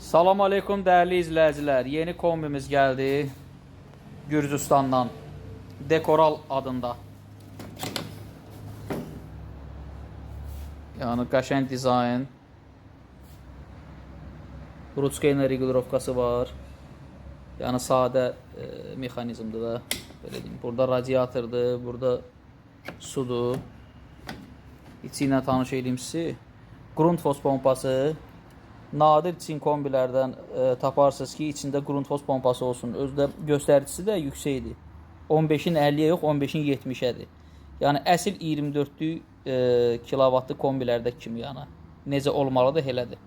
Salam aleykum dəyərli izləyicilər. Yeni kombimiz gəldi Gürcüstandan. Dekoral adında. Yəni qəşəng dizayn. Ruçka ilə regulirovkası var. Yəni sadə mexanizmdir da. Belə deyim. Burada radiatordur, burada sudur. İçi ilə tanış eləyim sizi. Grundfos pompası. Nadir Çin kombilərdən taparsınız ki, içində Grundfos pompası olsun. Özü də göstəricisi də yüksəkdir. 15-in 50-yə yox, 15-in 70-ədir. Yəni əsl 24-lük kilovatlı kombilərdə kimi yəni necə olmalıdır elədir.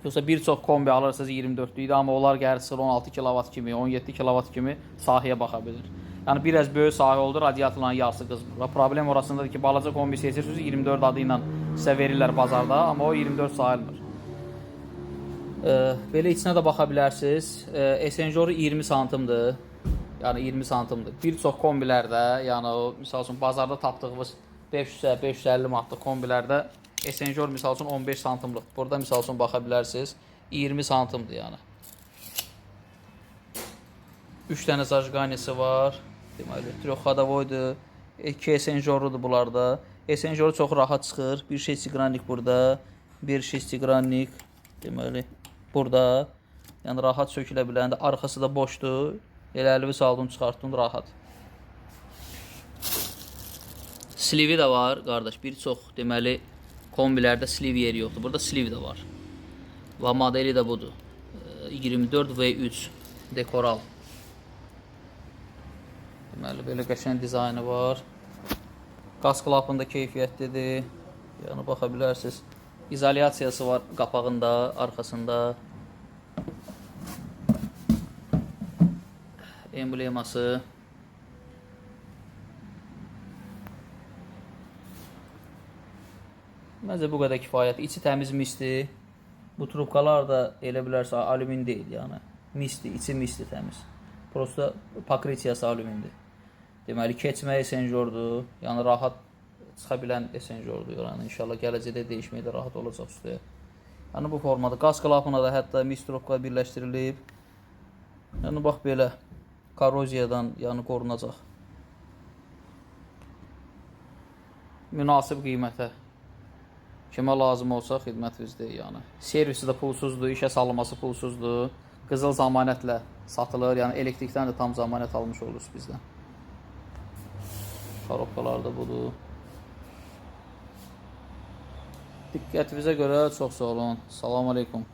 Yoxsa bir çox kombi alırsınız 24-lükdür, amma onlar gəlir çıxır 16 kilovat kimi, 17 kilovat kimi sahəyə baxa bilir. Yəni biraz böyük sahə oldu, radiatorların yarısı qızmır. Və problem orasındadır ki, balaca kombi seçirsiniz 24 adı ilə sizə verirlər bazarda, amma o 24 sayılmır. Belə içinə də baxa bilərsiniz. Esenjoru 20 santimdir. Yəni 20 santimdir. Bir çox kombilərdə, yəni o misal üçün bazarda tapdığımız 500-ə, 550 manatlıq kombilərdə Esenjor misal üçün 15 santimlik. Burada misal üçün baxa bilərsiniz. 20 santimdir yəni. 3 dənə zajqanisi var. Deməli, trexxadavoydur. 2 esenjorudur bunlarda. Esenjoru çox rahat çıxır. Bir şestiqrannik burada, bir şestiqrannik deməli burada. Yəni rahat sökülə biləndə arxası da boşdur. Elə əlini saldın, çıxartdın rahat. Slivi də var qardaş. Bir çox deməli kombilərdə sliv yeri yoxdur. Burada sliv də var. Və modeli də budur. 24 V3 Dekoral. Deməli belə qəşəng dizaynı var. Qaz klapında keyfiyyətlidir. Yəni baxa bilərsiniz. İzolyasiyası var qapağında, arxasında. Embleması. Məncə bu qədər kifayət. İçi təmiz misdir. Bu trubkalar da elə bilərsə alümin deyil, yəni. Misdir, içi misdir təmiz. Prosta pakritiyası alümindir. Deməli keçmə esenjordur. Yəni rahat çıxa bilən esenjordur. Yəni inşallah gələcəkdə dəyişmək də rahat olacaq ustaya. Yəni bu formada qaz klapına da hətta mis trubka birləşdirilib. Yəni bax belə korroziyadan yəni qorunacaq. Münasib qiymətə. Kimə lazım olsa xidmətimizdəyik yəni. Servisi də pulsuzdur, işə salınması pulsuzdur. Qızıl zəmanətlə satılır. Yəni elektrikdən də tam zəmanət almış olursunuz bizdən. Korobkalar da budur. Diqqətinizə görə çox sağ olun. Salam aleykum.